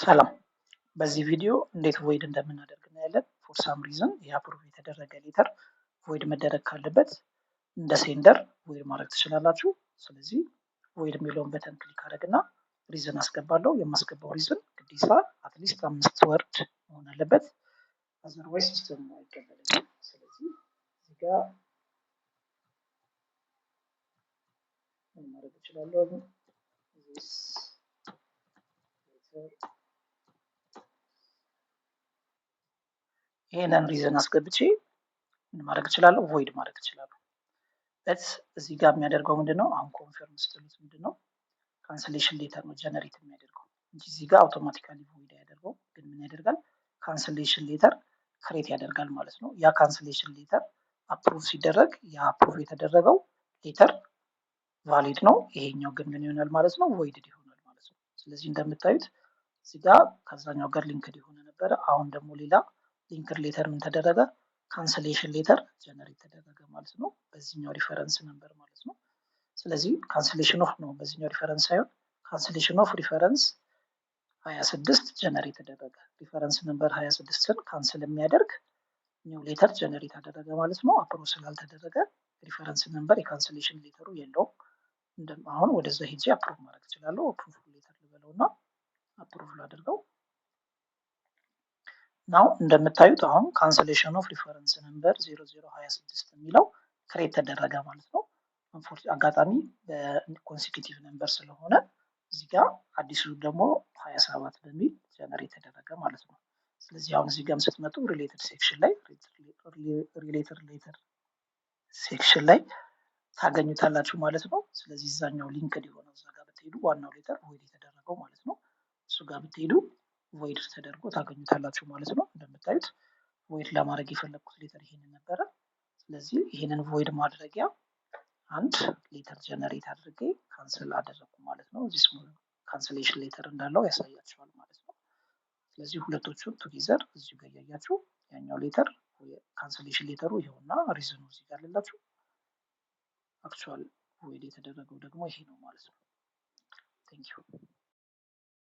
ሰላም፣ በዚህ ቪዲዮ እንዴት void እንደምናደርግ እናያለን። For some reason የ approve የተደረገ letter void መደረግ ካለበት እንደ sender void ማድረግ ትችላላችሁ። ስለዚህ void የሚለውን button click አድረግና reason አስገባለሁ። የማስገባው reason ግዴታ at least 5 word መሆን አለበት። Otherwise system ኡ አይቀበልም። ስለዚህ እዚህ ጋር ምን ማድረግ እችላለሁ? This letter፣ ይሄንን reason አስገብቼ ምን ማድረግ እችላለሁ? Void ማድረግ እችላለሁ። But እዚህ ጋር የሚያደርገው ምንድነው? አሁን confirm ስትሉት ምንድነው? Cancellation letter ነው generate የሚያደርገው እንጂ እዚህ ጋር automatically void አያደርገው። ግን ምን ያደርጋል? Cancellation letter create ያደርጋል ማለት ነው። ያ cancellation letter approve ሲደረግ ያ approve የተደረገው letter valid ነው። ይሄኛው ግን ምን ይሆናል ማለት ነው? Voided ይሆናል ማለት ነው። ስለዚህ እንደምታዩት እዚህ ጋር ከዛኛው ጋር linked የሆነ ነበረ። አሁን ደግሞ ሌላ linked letter ምን ተደረገ? Cancellation letter generate ተደረገ ማለት ነው። በዚህኛው reference number ማለት ነው። ስለዚህ cancellation of ነው፣ በዚህኛው reference ሳይሆን cancellation of reference 26 generate ተደረገ። Reference number 26ን cancel የሚያደርግ new letter generate አደረገ ማለት ነው። Approve ስላልተደረገ reference number የ cancellation letter ኡ የለውም። አሁን ወደዛ ሄጄ approve ማድረግ እችላለሁ። Approve letter ልበለው እና approve ላድርገው። Now እንደምታዩት አሁን cancellation of reference number 0026 የሚለው create ተደረገ ማለት ነው። አጋጣሚ በ consecutive number ስለሆነ እዚህ ጋር አዲሱ ደግሞ 27 በሚል generate ተደረገ ማለት ነው። ስለዚህ አሁን እዚህ ጋርም ስትመጡ related section ላይ፣ related letter section ላይ ታገኙታላችሁ ማለት ነው። ስለዚህ እዛኛው linked የሆነው እዛ ጋር ብትሄዱ ዋናው letter void የተደረገው ማለት ነው። እሱ ጋር ብትሄዱ void ተደርጎ ታገኙታላችሁ ማለት ነው። እንደምታዩት void ለማድረግ የፈለግኩት letter ይሄንን ነበረ። ስለዚህ ይሄንን void ማድረጊያ አንድ letter generate አድርጌ cancel አደረግኩ ማለት ነው። እዚህ cancellation letter እንዳለው ያሳያችኋል ማለት ነው። ስለዚህ ሁለቶቹን together እዚሁ ጋር እያያችሁ ያኛው letter cancellation letter ኡ ይኸውና reason ኡ እዚህ ጋር አለላችሁ። Actual void የተደረገው ደግሞ ይሄ ነው ማለት ነው። Thank you.